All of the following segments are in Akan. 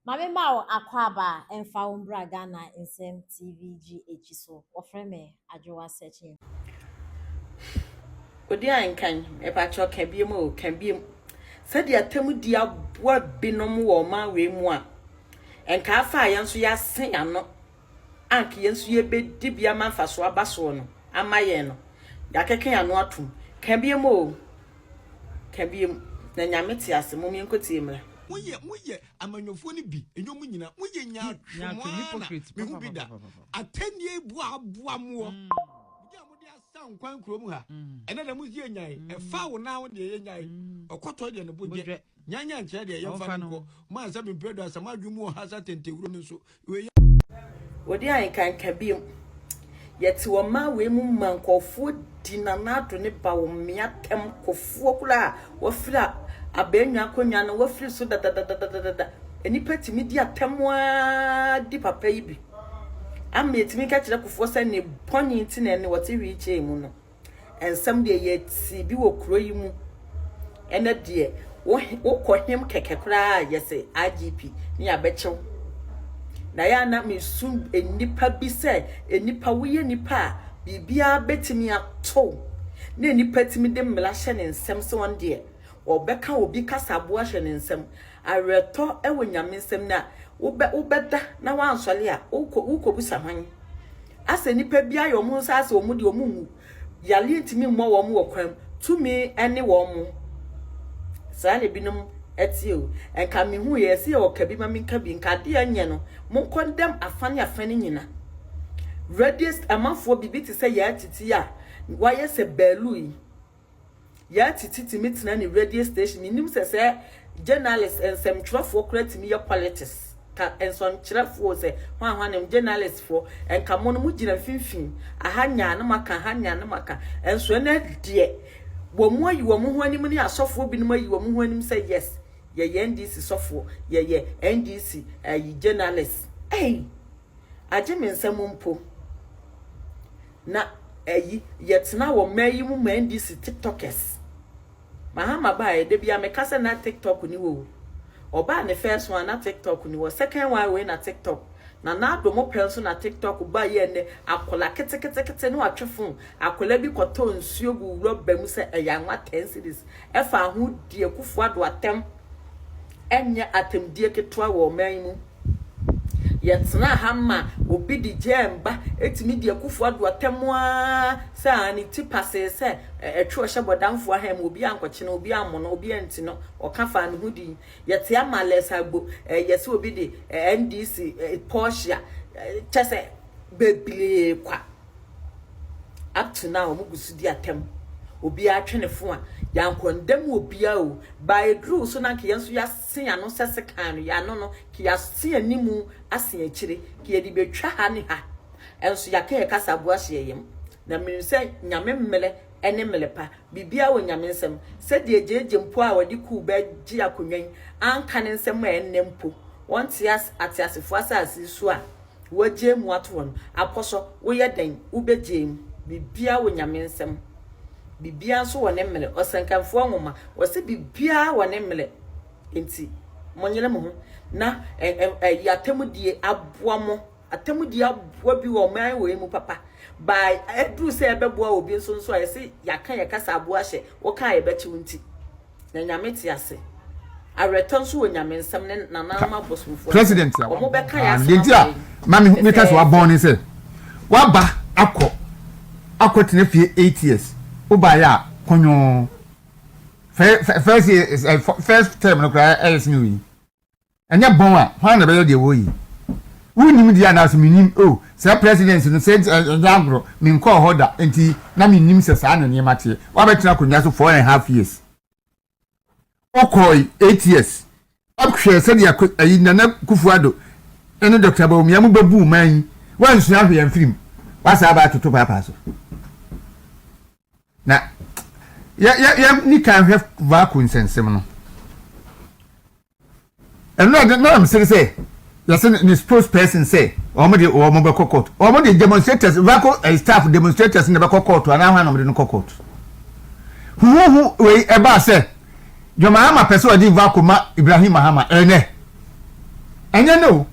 Maame ma wo akwaaba mfa wo mbra Ghana Nsɛm TV GH so. Wɔfrɛ me Adwowa Searching. Odi a nkan, mepakyɛw ka biom o, ka biom. Sɛdeɛ atemudi aboa binom wɔ ɔman wei mu a, nka afa a yɛn nso yɛase ano anka yɛn nso yɛbɛdi bi ama mfasoɔ aba soɔ no ama yɛn no, yɛakeka yɛn ano atom. Ka biom o, ka biom. Na Nyame te ase, mom yɛnkɔtie mmra. Moyɛ moyɛ amanyɔfoɔ no bi ɛnyɛ ɔmo nyina moyɛ nyaatwom ara na mehu bi da atɛnnie boaboa moɔ biribi a mode asa nkwan kurom ha ɛnɛ da mo si yɛ nyae ɛfa wo nan ho deɛ yɛ nyae ɔkɔtɔ deɛ ne bo gyɛ nyanya nkyerɛ deɛ yɛmfa no nkɔ mo ansa mempɛ do asa mo adwene mu wɔ ha sa tentewuro no nso wei Wɔdi ahenkanka bio. Yɛte ɔman wei mu ma nkurɔfoɔ di Nana Addo ne Bawumia atɛm kofoɔ koraa a wɔafiri abɛɛnwa akonnwa no wɔafiri so dadadadadada. Nnipa tumi di atɛm ara di papa yi bi. Ama yɛtumi ka kyerɛ kofoɔ sɛ ne bɔne nti na ɛne wɔte wheelchair mu no. Nsɛm deɛ yɛte bi wɔ kuro yi mu. Ɛnɛ deɛ wokɔ hem kɛkɛ koraa yɛsɛ IGP ne yɛabɛkyew. Na yɛ na mesu nnipa bi sɛ nnipa woyɛ nnipa a biribiara bɛtumi ato na nnipa tumi de mmara hyɛ ne nsɛm sɛ wɔn deɛ wɔbɛka obi kasa aboa hyɛ ne nsɛm. Awerɛtɔ wɔ Nyame nsɛm na wobɛ wobɛda na wansɔre a wokɔ wokɔbusa hwan? Asɛ nnipa bi ayɛ wɔn ho sɛ asɛ wɔn deɛ wɔn nwu. Yareɛ ntumi mmɔ wɔn wɔ kwan mu. Tumi ne wɔn. Saa na ebinom ɛteɛ o. Nka mehu yɛ ɛsɛ yɛ ɔka bi ma menka bi. Nka adeɛ nyɛ no. Monkɔ ndɛm afa ne afa no nyina. Radio amanfoɔ biribi te sɛ yɛn atiti a wayɛ sɛ baalu yi. Yaa Titi tumi tena ne radio station, menim sɛ sɛ journalist, nsɛmtwerɛfoɔ koraa tumi yɛ politics, ka nsɔnkyerɛfoɔ sɛ hwan hwan ne journalist foɔ, nka mo no mo gyina mfimfini, aha nyaa no maka, aha nyaa no maka, nso ɛnɛ deɛ wɔn ayi wɔn ho anim ne asɔfoɔ binom ayi wɔn ho anim sɛ yes, yɛyɛ NDC sɔfoɔ, yɛyɛ NDC ayi journalist, ei, agye me nsam mpo. Na ayi yɛtena wɔ mmaa yi mu ma NDC tiktokers. Mahama baeɛ da bia meka sɛ na tiktok ni wɔ o. Ɔbaa ne first one na tiktok ni wɔ second one wei na tiktok. Na n'ado mo pɛ nso na tiktok ba yɛ nnɛ akwadaa keteketekete na watwe phone. Akwadaa bi kɔtɔ nsuo gu rɔba mu sɛ ɛyɛ anwa 10 cedis. Ɛfa ho di Akufo Addo atɛm. Ɛnyɛ atɛmdie ketewa wɔ ɔman yi mu. Yɛtenaa ha ma obi de gyɛɛm ba tumi di Akufo Addo atɛm ara sɛ a ne ti pasee sɛ ɛtwe ɔhyɛ bɔdamfoɔ ahan mu, obi ankɔkye no, obi ammɔ no, obi anti no, ɔka faa ne ho dii. Yɛte ama Les Agbo, yɛ sɛ obi de NDC Porsche a, kyɛ sɛ bebree kwa. Up to now, wɔn gu so di atɛm. Obiara twe ne fo a, yɛankɔndɛm obiara o. Baa eduru so na nka yɛn nso yɛase ano sɛ sekan no, yɛn ano no, ka yɛase animu ase akyire, ka yɛde bɛtwa ha ne ha. Ɛnso yɛaka yɛ kasa aboa hyɛ yɛn yam. Na menim sɛ Nyame mmerɛ ne mmerɛ pa. Biribiara wɔ Nyame nsam. Sɛdeɛ gyegye mpo a ɔde kuw bɛgye akonnwa yi anka ne nsam a ɛnnɛ mpo wɔnte ateasefoɔ asase yi so a wɔagyae mu ato hɔ no, apɔsɔ, woyɛ dɛn? Wobɛgyae mu. Biribiara wɔ Nyame nsam. Biribiara nso wɔ ne mmerɛ. Ɔsɛnkafoɔ nwoma, ɔse biribiara wɔ ne mmerɛ. Enti monyere mo ho na ɛyi atemudie aboa mo. Atemudie aboa bi wɔ ɔman wei mu papa. Ba ɛduru sɛ ɛbɛboa obi nso nso a yɛse yɛaka yɛ kasa aboa hyɛ woka a yɛbɛkye wo nti. Na Nyame te ase. Awerɛtɔ nso wɔ Nyame nsam ne nananom abosomfoɔ President nsam. a Wɔn wabɔn bɛka yɛ paa no asɛm deɛ nti ama a ma yɛn me meka sɛ fɛfɛɛfɛ. wabɔn ne sɛ waba akɔ akɔtena fie 8 years wobaeɛ a kɔnyɔɔ first year eh, first term no koraa ɛyɛ sene wei ɛnyɛ bɔn a hwan na ɛbɛyɛ deɛ wɔyi wonim deɛ anaasɛ menim o oh, sɛ president no sɛ ɛnyɛ agorɔ menkɔɔ hɔ da nti na menim sɛ saa na nneɛma teɛ wabɛtena akonnwa so 4.5 years, wokɔɔ 8 years ahwɛ sɛdeɛ ayi Nana Kufu Ado ɛne Dr. Bawumia mu bɛbu man yi, wansua ahwɛ yɛn firim wasa aba atoto paapaa so na yɛ yɛ yɛ ni kan hwɛ VALCO nsɛnsɛm no. Ɛno na na mesere sɛ yɛsɛ ne spokesperson sɛ wɔn de wɔn bɛkɔ court, wɔn de demonstrators, VALCO staff demonstrators na bɛkɔ court anaa hwan na wɔn de no kɔ court. Huhuhu wei ɛbaa sɛ John Mahama pɛ sɛ ɔde VALCO ma Ibrahim Mahama. Ɛnɛ Ɛnyɛ nnɛ o.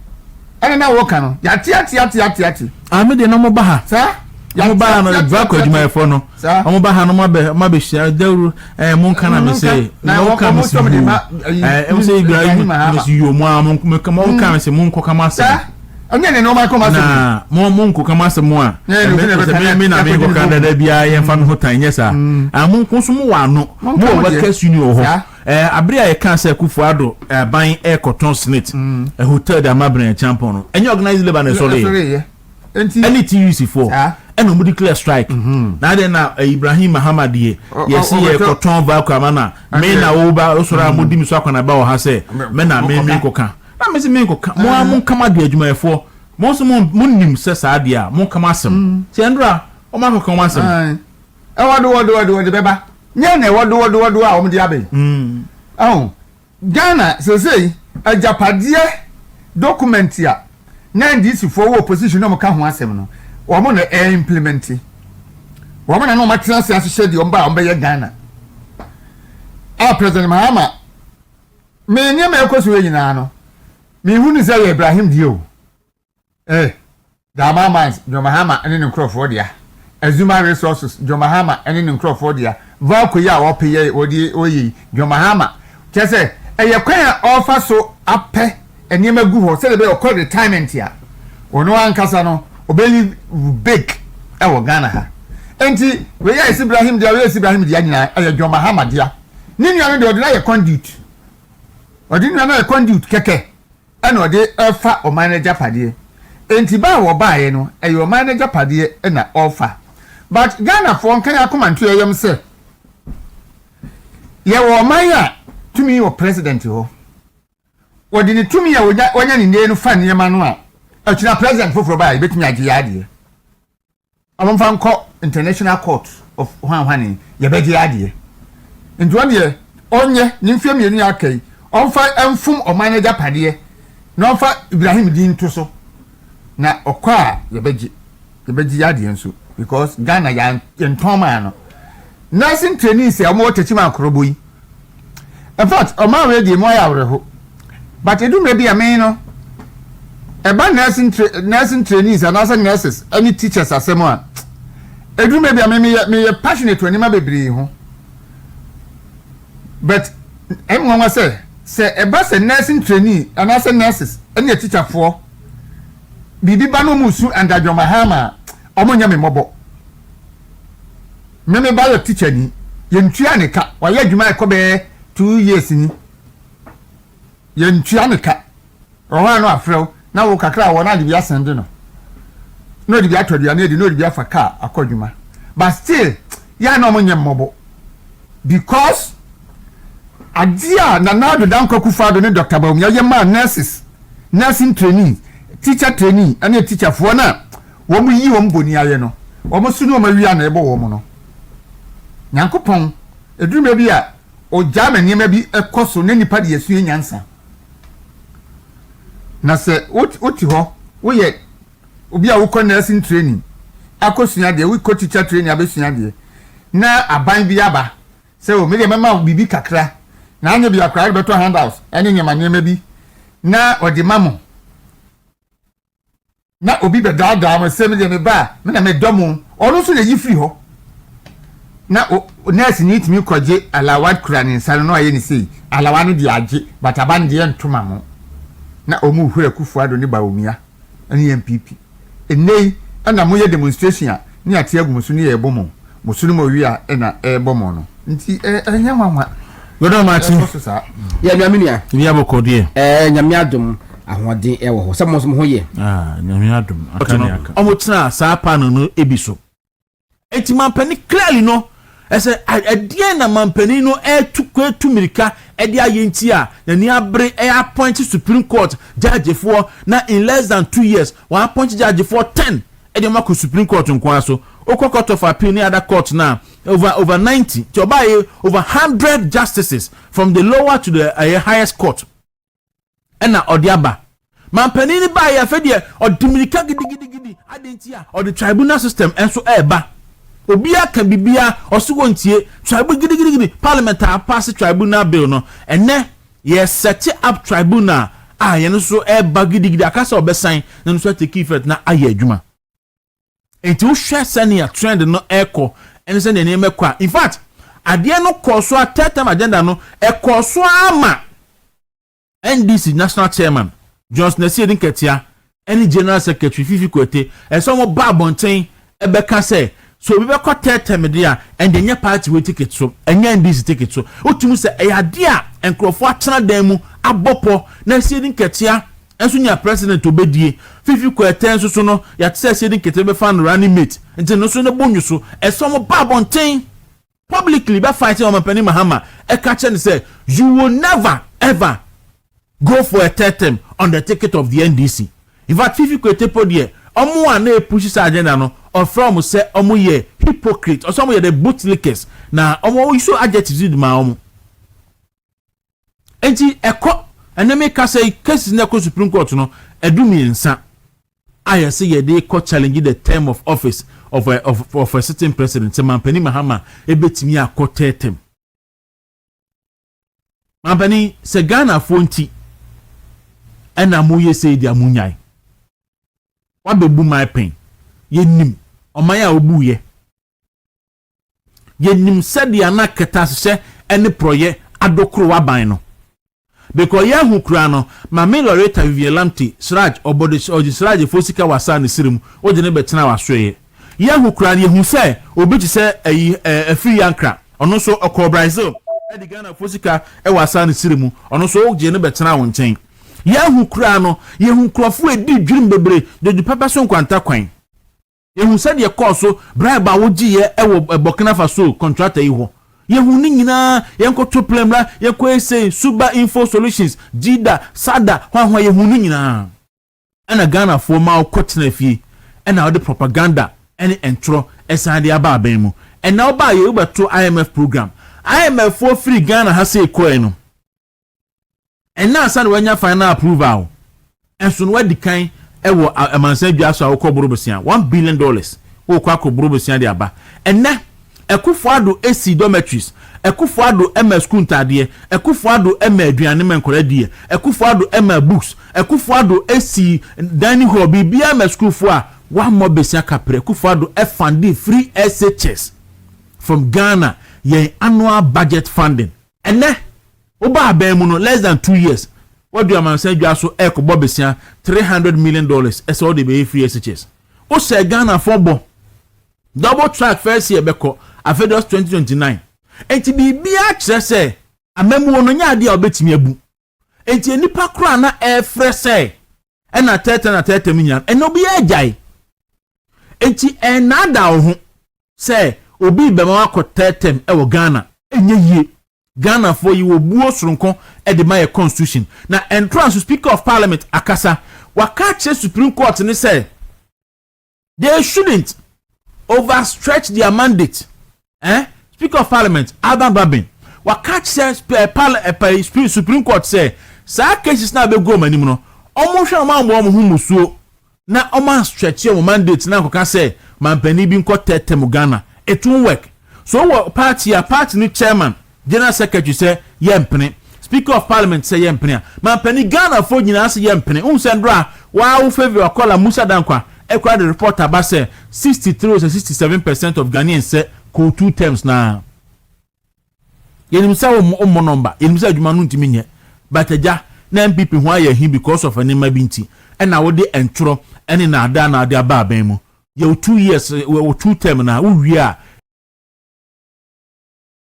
Ɛna na wɔka no, yɛate ate ate ate ate. Ah, me deɛ na wɔba ha. Saa? Wɔn ba ha no, Dvako adwumayɛfoɔ no. Saa? Wɔn ba ha no, wɔn abɛ wɔn abɛhyia dawuro. Ɛɛ mo nka na me se. Na Mo nka wɔn me se sɔm de yuu. ma ayi, Ɛɛ ɛmo sɛ Ibrahim Ibrahim Mahama. me se yuu mo a mo mo mo nka me se mo nkɔ ka mo asɛm. Saa? Ɛnyɛ ne nneɛma kɔ ma asɛm. Na mo mo nkɔ ka mo asɛm a. Ɛɛ, Ɛmɛ na sɛ ɛbɛka me me na me ɛkɔdi nkɔ ne ka ho. dada biara yɛn fa me ho tan nyɛ saa. Ah mo nko so mo wɔ ano. Mo Mo nka wɔ mo deɛ. workers union wɔ hɔ. Saa? Ɛɛ abere a yɛkaa sɛ Akufo Addo aban ɛrekɔtɔn Snit hotel de ama Bryan Acheampong no, ɛnyɛ organised labour na ɛsɔreeɛ? Ɛne TUC foɔ ɛna wɔn declare strike. Na adɛn na Ibrahim Mahama deɛ yɛsi yɛrekɔtɔn Valco ama na me na wo ba wosɔre a modi me so akɔnaba wɔ ha sɛ me na me menkɔka. Na me se menkɔka. Mo ara monka mo adeɛ adwumayɛfoɔ. Mo nso mo monim sɛ saa deɛ a monka mo asɛm. Nti ɛndora wɔn akɔka wɔn asɛm. Ɛwɔdo wɔdo wɔdo wɔde bɛba. Nyɛ na ɛwɔdo wɔdo wɔdo a wɔde aba yi. Ɛho Ghana sesei agyapadeɛ document a na NDC foɔ wɔ opposition na wɔn ka ho asɛm no wɔn na ɛɛ implementi. Wɔn na na wɔn atena ase ahyehyɛ deɛ wɔn ba a wɔn bɛyɛ Ghana. A President Mahama me nneɛma ɛkɔ so yɛ nyinaa no me hu ne sɛ yɛ Ibrahim deɛ o. Eh, Damar Mines, John Mahama ne ne nkurɔfoɔ dea. Azuma Resources, John Mahama ne ne nkurɔfoɔ dea. Valco yi a wɔpɛ yɛ wɔde wɔyɛ yi, John Mahama. Kyerɛ sɛ, ɛyɛ kwan a ɔrefa so apɛ nneɛma gu hɔ sɛdeɛ ɛbɛyɛ ɔkɔ retirement a, ɔno ankasa no, ɔbɛlive big wɔ Ghana ha. Enti, wei a ɛsi Ibrahim dea, wei a ɛsi Ibrahim dea nyinaa, ɛyɛ John Mahama dea. Ne nua no deɛ, ɔde no ayɛ conduit. Ɔde ne nua no ayɛ conduit kɛkɛ. na ɔde refa ɔman no agyapadeɛ. Enti ba a wɔbaeɛ no, ɛyɛ ɔman no agyapadeɛ na ɔrefa. But Ghanafoɔ nka yɛn akoma nto yɛn yam sɛ, yɛwɔ ɔman a tumi wɔ president hɔ. Wɔde ne tumi a wɔnya ne nnɛ no fa nneɛma no a, akyina president foforɔ ba a, yɛbɛtumi agye yɛn adeɛ. Wɔmfa nkɔ international court of hwanhwane yɛbɛgye adeɛ nti wɔn deɛ ɔnyɛ ne mfeɛ mmienu yɛ aka yi ɔmfa mfom ɔman no agyapadeɛ na ɔmfa Ibrahim din nto so na ɔkɔ a yɛbɛgye yɛbɛgye adeɛ nso because Ghana yɛntɔn maa no nursing trainees a wɔwɔ Techiman Akorobo yi In fact, ɔman wei deɛ mu ayɛ awerɛho. But edu mmerɛ bi a me no, ɛba nursing tra nursing trainees anaasɛ nurses ɛne teachers asɛm a, edu mmerɛ bi a me meyɛ meyɛ passionate wɔ nneɛma bebree ho. But ɛmu nwanwa sɛ sɛ ɛba sɛ nursing trainee anaasɛ nurses ɛne atikyafoɔ biribi ba na wɔn resu under John Mahama a, wɔn nyɛ me mmɔbɔ. Me me ba yɛ tikyani, yɛntua ne ka, wayɛ adwuma a ɛkɔ bɛyɛ 2 years ni, yɛntua ne ka. Wɔ hɔ a na wafrɛ wo, na wo kakra a wɔ na ade bi asɛnde no, na ɔde bi atɔ aduane adi, na ɔde bi afa kaa akɔ adwuma. But still, yɛ a na wɔn nyɛ mmɔbɔ because adeɛ a Nana Addo Dankwa Akufo-Addo ne Dr. Bawumia yɛ maa nurses, nursing trainees, teacher trainee ɛne teacherfoɔ no a wɔn yi wɔn boni ayɛ no, wɔn so ne wɔn awia na ɛbɔ wɔn no. Nyankopɔn, ɛduru mmerɛ bi a, ɔgyaa ma nneɛma bi kɔ so na nnipa de asua nyansa. Na sɛ wote hɔ, woyɛ obi a wokɔ nursing training akɔsua adeɛ, wokɔ teacher training abɛsua adeɛ, na aban bi aba sɛ o, medeɛ mɛma wo biribi kakra, na anyɛ bi akora wode bɛtɔ handouts ne nneɛma nneɛma bi na ɔde ma mo. Na obi bɛdaadaa mo sɛ me deɛ me ba a me na medɔ mo, ɔno nso na ɛyi firi hɔ. Na o nurse ni tumi kɔgye alawa kura ne nsa no na wayɛ ne sei, alawa no deɛ agye but aba no deɛ nto ma mo. Na wɔn rehura Akufo Addo ne Bawumia ne NPP. Ɛnnɛ yi ɛna moyɛ demonstration a ne yɛate agu mo so ne yɛrebɔ mo, mo so ne mo awia na ɛrebɔ mo no nti ɛnyɛ nwanwa. Godɔ mate. Ɛkɔ so saa. Yɛ nua me nua. Biribi abɔkɔ deɛ. Ɛɛ nyame adom ahoɔden ɛwɔ hɔ sɛ mo nso mo ho yɛ. Ah nyame adom aka ne aka. Ɔmo tenaa saa paano no bi so. Enti mampanin clearly no ɛsɛ ɛdeɛn na mampanin no ɛretu kɔ ɛtu mirika ɛde ayɛ nti a n'ani abere ɛyɛ appoint supreme court judgefoɔ na in less than 2 years wɔn appoint judgefoɔ 10 ɛde wɔn akɔ supreme court nko ara so. Wokɔ court of appeal ne other court no a over 90 nti ɔbaa yɛ over 100 justices from the lower to the highest court ɛna ɔde aba. Mampanin no baayɛ afɛ deɛ ɔde mirika gidigidigidi adi nti a ɔde tribunal system nso ɛɛba. Obiara ka biribiara ɔso wɔ ntie tribunal gidigidigidi. Parliament a pass tribunal bill no, ɛnɛ yɛ set up tribunal. a yɛn nso ɛreba gidigidi aka sɛ ɔbɛsan na nso atake effect na ayɛ adwuma. Nti wohwɛ sɛnea trend no ɛrekɔ ɛne sɛnea nneɛma kɔ a, in fact, adeɛ no kɔɔ so a, third term agenda no ɛkɔɔ so ama NDC national chairman Johnson Asiedu Nketia ɛne general secretary Fifi Kwetey ɛsɛ wɔn ba abɔnten ɛbɛka sɛ so obi bɛkɔ third term deɛ a, ɛnde nyɛ party wei ticket so, ɛnyɛ NDC ticket so. Wotumi sɛ ɛyɛ adeɛ a nkurɔfoɔ atena dan mu abɔ pɔ na Asiedu Nketia nso nya president obedie. Fifi Kwetey nso so no, yɛate sɛ Asiedu Nketia bɛfa no running mate, nti no nso ne bɔ nwo so ɛsɛ wɔn ba abɔnten publicly bɛ fight ɔmampanin Mahama, ɛka kyerɛ no sɛ you will never ever go for a third term on the ticket of the NDC. In fact, Fifi Kwetey po deɛ, ɔmo a na epush saa agenda no, ɔfrɛ ɔmo sɛ ɔmo yɛ hypocrite, ɔsɛ ɔmo yɛ the bootlickers na ɔmo use adjectives di ma ɔmo. Nti ɛkɔ ɛnɛmi kasa yi, cases na ɛkɔ Supreme Court no ɛdu 3 a yɛsɛ yɛde kɔ challenge the term of office of a certain president, sɛ Mampanin Mahama ebetumi akɔ third term. Mampanin, sɛ Ghanafoɔ nti ɛna mo yɛ sɛ di a, mo nyae wabɛbu man pɛn. Yɛnim ɔman a obu yɛ, yɛnim sɛdeɛ na kɛtɛ ahyehyɛ ɛne porɔyɛ adokoro waban no, because yɛn ho kura no, Maame Loretta Vivian Lamte CHRAJ, ɔbɔde ɔgye CHRAJ fo sika wasa ne siri mu, ɔgye ne bɛtena wasoɛ. Yɛn ho kura no, yɛhu sɛ obi te sɛ ɛyi Afriyie Ankrah, ɔno nso ɔkɔɔ Brazil ɛde Ghana fo sika ɛwɔ asa ne siri mu, ɔno nso ɔgye ne bɛtena wɔn nkyɛn. Yɛn ho kura no, yɛhu nkurɔfoɔ edi dwirim bebree dodo pɛpɛ so nkwanta kwan. Yɛhu sɛdeɛ kɔɔ so, bribe a wogyeeɛ ɛwɔ Burkina Faso contractor yi hɔ, yɛhu ne nyinaa. Yɛnkɔto plɛmra, yɛnkɔ ese Suba Info Solutions, Gida Sada hwanhwa, yɛhu ne nyinaa. Ɛna Ghanafoɔ ma wokɔ tena fie, ɛna wɔde propaganda ɛne ntorɔ ɛsan de aba abɛn mu. Ɛna ɔbaa yɛ wobɛto IMF program, IMF foɔ firi Ghana ha sɛ kɔɛ no, ɛna asa na wanya final approval. Ɛnso no wadi kan ɛwɔ amansan dwa so a wokɔ boro bosia $1 billion, wokɔ akɔ boro bosia de aba. Ɛnɛ Akufo Addo esi dormitories, Akufo Addo ɛma sukuu ntaadeɛ, Akufo Addo ɛma aduane ma nkɔla diɛ, Akufo Addo ɛma books, Akufo Addo esi dining hall, biribiara ma sukuufoɔ a wammɔ besia kaprɛ. Akufo Addo ɛfund free SHS from Ghana yɛn annual budget funding. Ɛnɛ woba abɛn mu no, less than 2 years, wɔde amansan dwa so ɛkɔbɔ besia $300 million ɛsɛ wɔde bɛyɛ free SHS. Wohyɛ Ghana fɔ bɔ double track first year bɛkɔ afei 2029. Nti biribiara kyerɛ sɛ amamuo no nyɛ adeɛ a wɔbɛtumi abu. Nti nipa koraa na ɛɛfrɛ sɛ ɛna tɛɛtɛ na tɛɛtɛ mu nyinaa, ɛna obiara agyae. Nti ɛnnaada wo ho sɛ obi bɛma wakɔ tɛɛtɛm ɛwɔ Ghana, ɛnyɛ yie. Ghanafoɔ yi wɔ buo soronko ɛde ma yɛ constitution na ɛntora nso. Speaker of Parliament akasa, waka akyerɛ Supreme Court ne sɛ they shouldn't overstretch their mandate, eh? Speaker of Parliament Alban Bagbin waka kyerɛ Supreme Court sɛ saa cases na abɛgu wɔn anim no, wɔn hwɛ wɔn ambɔ wɔn ho musuo na wɔn astretch wɔn mandate na akɔka sɛ mampanin bi nkɔ tɛtɛm Ghana. It won't work. So wɔ party a party no chairman, general secretary sɛ yɛ mpene, Speaker of Parliament sɛ yɛ mpene a, mampanin, Ghanafoɔ nyinaa sɛ yɛ mpene n sɛ ndora waa wo favour akɔla Musa Dankwa ɛkura de report aba sɛ 63 or 67% of Ghanaians sɛ kɔ two terms. Na yɛnim sɛ wɔn mmɔ number, yɛnim sɛ adwuma no ntumi nyɛ, but agya na NPP ho ayɛ hin because of nneɛma bi nti ɛna wɔde ntorɔ ɛne naadaa na ade aba abɛn mu. Yɛwɔ 2 years, wɔ two term na wowie a